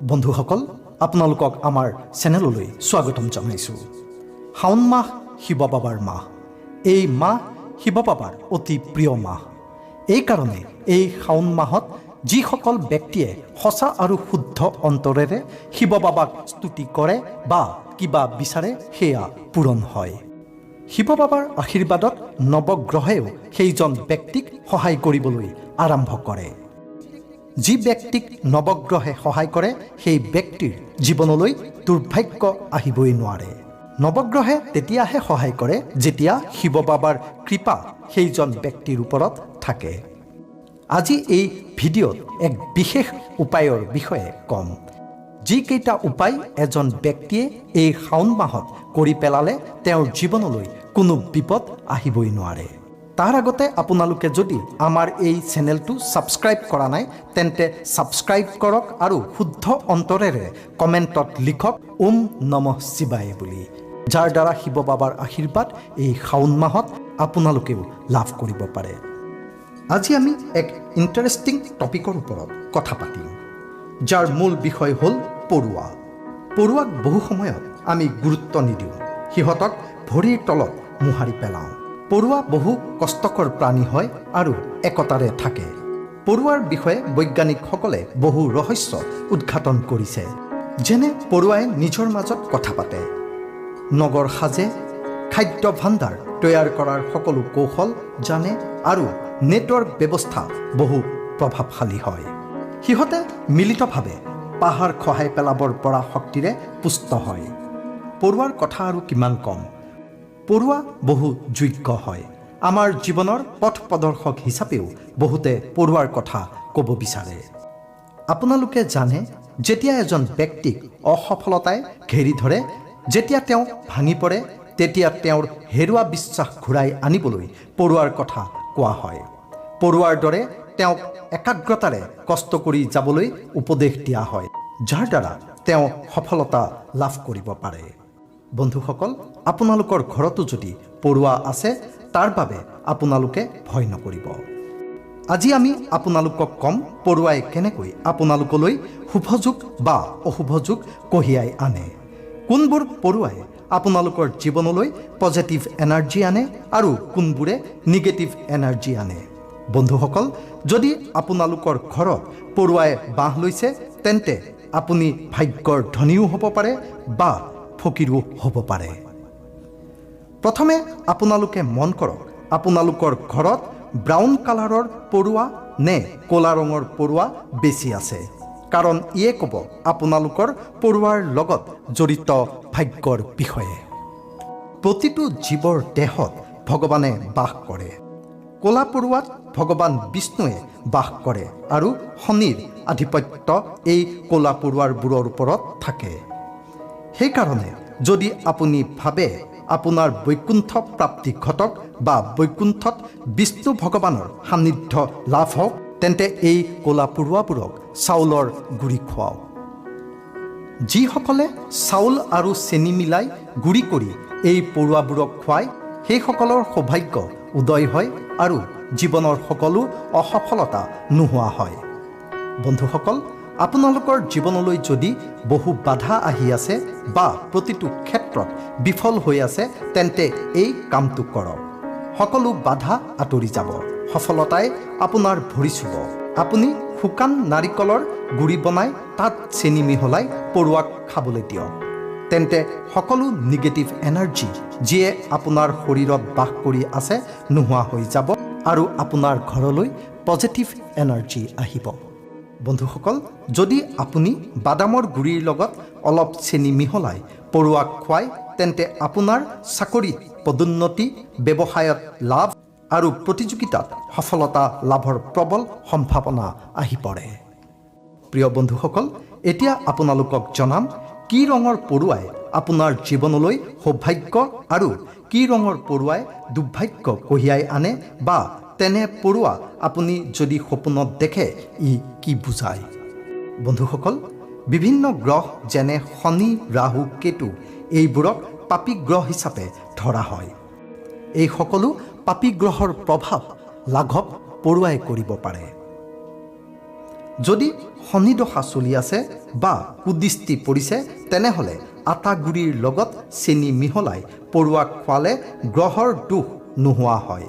বন্ধুসকল, আপোনালোকক আমাৰ চেনেললৈ স্বাগতম জনাইছোঁ। শাওণ মাহ শিৱ বাবাৰ মাহ। এই মাহ শিৱ বাবাৰ অতি প্ৰিয় মাহ। এইকাৰণে এই শাওণ মাহত যিসকল ব্যক্তিয়ে সঁচা আৰু শুদ্ধ অন্তৰেৰে শিৱ বাবাক স্তুতি কৰে বা কিবা বিচাৰে, সেয়া পূৰণ হয়। শিৱ বাবাৰ আশীৰ্বাদত নৱগ্ৰহেও সেইজন ব্যক্তিক সহায় কৰিবলৈ আৰম্ভ কৰে। যি ব্যক্তিক নৱগ্ৰহে সহায় কৰে, সেই ব্যক্তিৰ জীৱনলৈ দুৰ্ভাগ্য আহিবই নোৱাৰে। নৱগ্ৰহে তেতিয়াহে সহায় কৰে, যেতিয়া শিৱ বাবাৰ কৃপা সেইজন ব্যক্তিৰ ওপৰত থাকে। আজি এই ভিডিঅ'ত এক বিশেষ উপায়ৰ বিষয়ে ক'ম, যিকেইটা উপায় এজন ব্যক্তিয়ে এই শাওণ মাহত কৰি পেলালে তেওঁৰ জীৱনলৈ কোনো বিপদ আহিবই নোৱাৰে। তাৰ আগতে আপোনালোকে যদি আমাৰ এই চেনেলটো ছাবস্ক্ৰাইব কৰা নাই, তেন্তে ছাবস্ক্ৰাইব কৰক আৰু শুদ্ধ অন্তৰেৰে কমেণ্টত লিখক "ওম নমঃ শিৱায়" বুলি, যাৰ দ্বাৰা শিৱ বাবাৰ আশীৰ্বাদ এই শাওণ মাহত আপোনালোকেও লাভ কৰিব পাৰে। আজি আমি এক ইণ্টাৰেষ্টিং টপিকৰ ওপৰত কথা পাতিম, যাৰ মূল বিষয় হ'ল পৰুৱা। পৰুৱাক বহু সময়ত আমি গুৰুত্ব নিদিওঁ, সিহঁতক ভৰিৰ তলত মোহাৰি পেলাওঁ। পৰুৱা বহু কষ্টকৰ প্ৰাণী হয় আৰু একতাৰে থাকে। পৰুৱাৰ বিষয়ে বৈজ্ঞানিকসকলে বহু ৰহস্য উদ্ঘাটন কৰিছে, যেনে পৰুৱাই নিজৰ মাজত কথা পাতে, নগৰ সাজে, খাদ্য ভাণ্ডাৰ তৈয়াৰ কৰাৰ সকলো কৌশল জানে আৰু নেটৱৰ্ক ব্যৱস্থা বহু প্ৰভাৱশালী হয়। সিহঁতে মিলিতভাৱে পাহাৰ খহাই পেলাবৰ পৰা শক্তিৰে পুষ্ট হয়। পৰুৱাৰ কথা আৰু কিমান ক'ম? পৰুৱা বহু যোগ্য হয়। আমাৰ জীৱনৰ পথ প্ৰদৰ্শক হিচাপেও বহুতে পৰুৱাৰ কথা ক'ব বিচাৰে। আপোনালোকে জানে, যেতিয়া এজন ব্যক্তিক অসফলতাই ঘেৰি ধৰে, যেতিয়া তেওঁ ভাঙি পৰে, তেতিয়া তেওঁৰ হেৰুৱা বিশ্বাস ঘূৰাই আনিবলৈ পৰুৱাৰ কথা কোৱা হয়। পৰুৱাৰ দৰে তেওঁক একাগ্ৰতাৰে কষ্ট কৰি যাবলৈ উপদেশ দিয়া হয়, যাৰ দ্বাৰা তেওঁ সফলতা লাভ কৰিব পাৰে। বন্ধুসকল, আপোনালোকৰ ঘৰতো যদি পৰুৱা আছে, তাৰ বাবে আপোনালোকে ভয় নকৰিব। আজি আমি আপোনালোকক ক'ম পৰুৱাই কেনেকৈ আপোনালোকলৈ শুভযোগ বা অশুভযোগ কঢ়িয়াই আনে, কোনবোৰ পৰুৱাই আপোনালোকৰ জীৱনলৈ পজিটিভ এনাৰ্জি আনে আৰু কোনবোৰে নিগেটিভ এনাৰ্জি আনে। বন্ধুসকল, যদি আপোনালোকৰ ঘৰত পৰুৱাই বাহ লৈছে, তেন্তে আপুনি ভাগ্যৰ ধনীও হ'ব পাৰে বা ফকীৰো হ'ব পাৰে। প্ৰথমে আপোনালোকে মন কৰক, আপোনালোকৰ ঘৰত ব্ৰাউন কালাৰৰ পৰুৱা নে ক'লা ৰঙৰ পৰুৱা বেছি আছে, কাৰণ ইয়ে ক'ব আপোনালোকৰ পৰুৱাৰ লগত জড়িত ভাগ্যৰ বিষয়ে। প্ৰতিটো জীৱৰ দেহত ভগৱানে বাস কৰে। ক'লা পৰুৱাত ভগৱান বিষ্ণুৱে বাস কৰে আৰু শনিৰ আধিপত্য এই ক'লা পৰুৱাবোৰৰ ওপৰত থাকে। সেইকাৰণে যদি আপুনি ভাবে আপোনাৰ বৈকুণ্ঠ প্ৰাপ্তি ঘটক বা বৈকুণ্ঠত বিষ্ণু ভগৱানৰ সান্নিধ্য লাভ হওক, তেন্তে এই ক'লা পৰুৱাবোৰক চাউলৰ গুড়ি খুৱাওক। যিসকলে চাউল আৰু চেনি মিলাই গুড়ি কৰি এই পৰুৱাবোৰক খুৱায়, সেইসকলৰ সৌভাগ্য উদয় হয় আৰু জীৱনৰ সকলো অসফলতা নোহোৱা হয়। বন্ধুসকল, আপোনালোকৰ জীৱনলৈ যদি বহু বাধা আহি আছে বা প্ৰতিটো ক্ষেত্ৰত বিফল হৈ আছে, তেন্তে এই কামটো কৰক। সকলো বাধা আঁতৰি যাব, সফলতাই আপোনাৰ ভৰি চুব। আপুনি শুকান নাৰিকলৰ গুড়ি বনাই তাত চেনি মিহলাই পৰুৱাক খাবলৈ দিয়ক। তেন্তে সকলো নিগেটিভ এনাৰ্জি যিয়ে আপোনাৰ শৰীৰত বাস কৰি আছে, নোহোৱা হৈ যাব আৰু আপোনাৰ ঘৰলৈ পজিটিভ এনাৰ্জি আহিব। বন্ধুসকল, যদি আপুনি বাদামৰ গুড়িৰ লগত অলপ চেনি মিহলাই পৰুৱাক খুৱায়, তেন্তে আপোনাৰ চাকৰিত পদোন্নতি, ব্যৱসায়ত লাভ আৰু প্ৰতিযোগিতাত সফলতা লাভৰ প্ৰবল সম্ভাৱনা আহি পৰে। প্ৰিয় বন্ধুসকল, এতিয়া আপোনালোকক জনাম কি ৰঙৰ পৰুৱাই আপোনাৰ জীৱনলৈ সৌভাগ্য আৰু কি ৰঙৰ পৰুৱাই দুৰ্ভাগ্য কঢ়িয়াই আনে বা তেনে পৰুৱা আপুনি যদি সপোনত দেখে, ই কি বুজায়। বন্ধুসকল, বিভিন্ন গ্ৰহ যেনে শনি, ৰাহু, কেতু, এইবোৰক পাপী গ্ৰহ হিচাপে ধৰা হয়। এই সকলো পাপী গ্ৰহৰ প্ৰভাৱ লাঘৱ পৰুৱাই কৰিব পাৰে। যদি শনি দশা চলি আছে বা কুদৃষ্টি পৰিছে, তেনেহ'লে আটা গুড়িৰ লগত চেনি মিহলাই পৰুৱাক খোৱালে গ্ৰহৰ দোষ নোহোৱা হয়।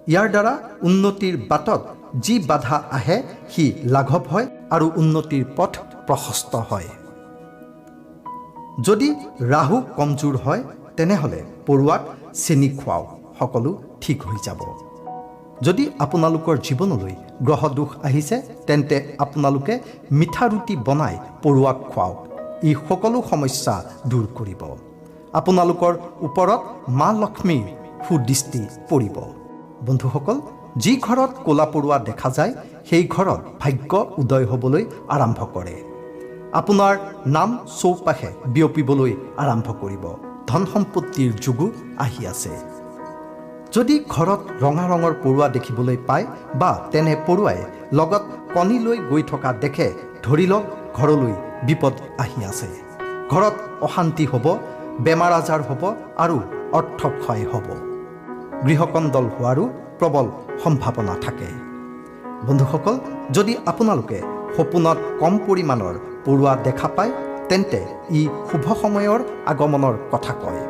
ইয়াৰ দ্বাৰা উন্নতিৰ বাটত যি বাধা আহে সি লাঘৱ হয় আৰু উন্নতিৰ পথ প্ৰশস্ত হয়। যদি ৰাহু কমজোৰ হয়, তেনেহ'লে পৰুৱাক চেনি খুৱাওক, সকলো ঠিক হৈ যাব। যদি আপোনালোকৰ জীৱনলৈ গ্ৰহ দোষ আহিছে, তেন্তে আপোনালোকে মিঠা ৰুটি বনাই পৰুৱাক খুৱাওক, ই সকলো সমস্যা দূৰ কৰিব। আপোনালোকৰ ওপৰত মা লক্ষ্মীৰ সুদৃষ্টি পৰিব। বন্ধুসকল, যি ঘৰত ক'লা পৰুৱা দেখা যায়, সেই ঘৰত ভাগ্য উদয় হ'বলৈ আৰম্ভ কৰে। আপোনাৰ নাম চৌপাশে বিয়পিবলৈ আৰম্ভ কৰিব। ধন সম্পত্তিৰ যুগো আহি আছে। যদি ঘৰত ৰঙা ৰঙৰ পৰুৱা দেখিবলৈ পায় বা তেনে পৰুৱাই লগত কণী লৈ গৈ থকা দেখে, ধৰি লওক ঘৰলৈ বিপদ আহি আছে। ঘৰত অশান্তি হ'ব, বেমাৰ আজাৰ হ'ব আৰু অৰ্থক্ষয় হ'ব। গৃহকণ্ডল হোৱাৰো প্ৰবল সম্ভাৱনা থাকে। বন্ধুসকল, যদি আপোনালোকে সপোনত কম পৰিমাণৰ পৰুৱা দেখা পায়, তেন্তে ই শুভ সময়ৰ আগমনৰ কথা কয়।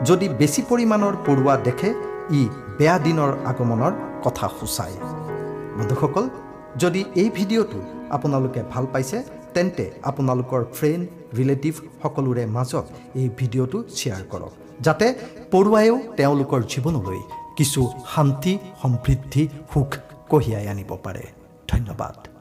যদি বেছি পৰিমাণৰ পৰুৱা দেখে, ই বেয়া দিনৰ আগমনৰ কথা সূচায়। বন্ধুসকল, যদি এই ভিডিঅ'টো আপোনালোকে ভাল পাইছে, তেন্তে আপোনালোকৰ ফ্ৰেণ্ড, ৰিলেটিভ সকলোৰে মাজত এই ভিডিঅ'টো শ্বেয়াৰ কৰক, যাতে পৰুৱায়েও তেওঁলোকৰ জীৱনলৈ কিছু শান্তি, সমৃদ্ধি, সুখ কঢ়িয়াই আনিব পাৰে। ধন্যবাদ।